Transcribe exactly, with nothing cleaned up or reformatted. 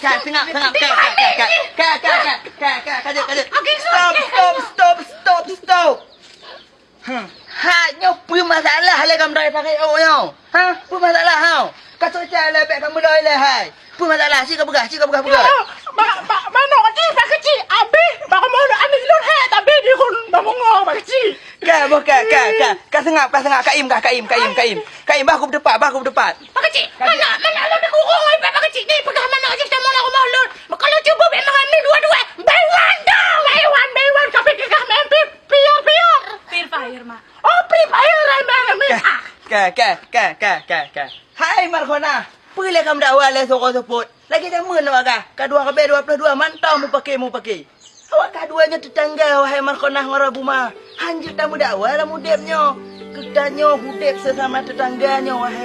Kat, seungap, seungap, kat, kat, kat, kat, kat, kat, kat, kat, kat, kat, kat, kat. Okey, stop, stop, stop, stop, stop. Hmm. Hai, nyoe peue masalah lé kamoe pakai ôk nyoe? Ha? Peue masalah hao? Ka seucai lé bèk kamoe lôi lé hai. Peue masalah? Ci kapeugah, ci kapeugah, peugah. Ba, ba, manok jih Pak Keuchik abéh, bak kamoe aneuk lôn hai tabéh di rôn bak bungong Pak Keuchik. Ka, boh, ka, ka, ka. Ka seungap, ka seungap. Ka im, ka, ka im, ka im, ka im. Ka im, bah, kupeuteupat, bah, kupeuteupat. Pak Keuchik, manok, manok lôn dikurong ai Pak Keuchik. Ni peugah manok jih tamong lam rumoh lôn. Kalau cuba bèk mangan ni dua-dua. Buy one, go! Buy one, buy one. Ka pih kah main pi-, pier, pier. Free Fire, Mak. Oh, Free Fire, ai main, main. Ah. Ka, ka, ka, ka, ka, ka. Hai Markhonah, peue lé kamoe dakwa lé sukôt seupôt? Lagèe jameun awak kah, ka dua ribèe dua ploh dua mantong mupake-mupake. Awak kah dua nyoe teutangga, wahai Markhonah ngon Rabuma. Han jeuet tameudakwa lam udép nyoe. Geutanyoe udép seusama teutangga nyoe, wahai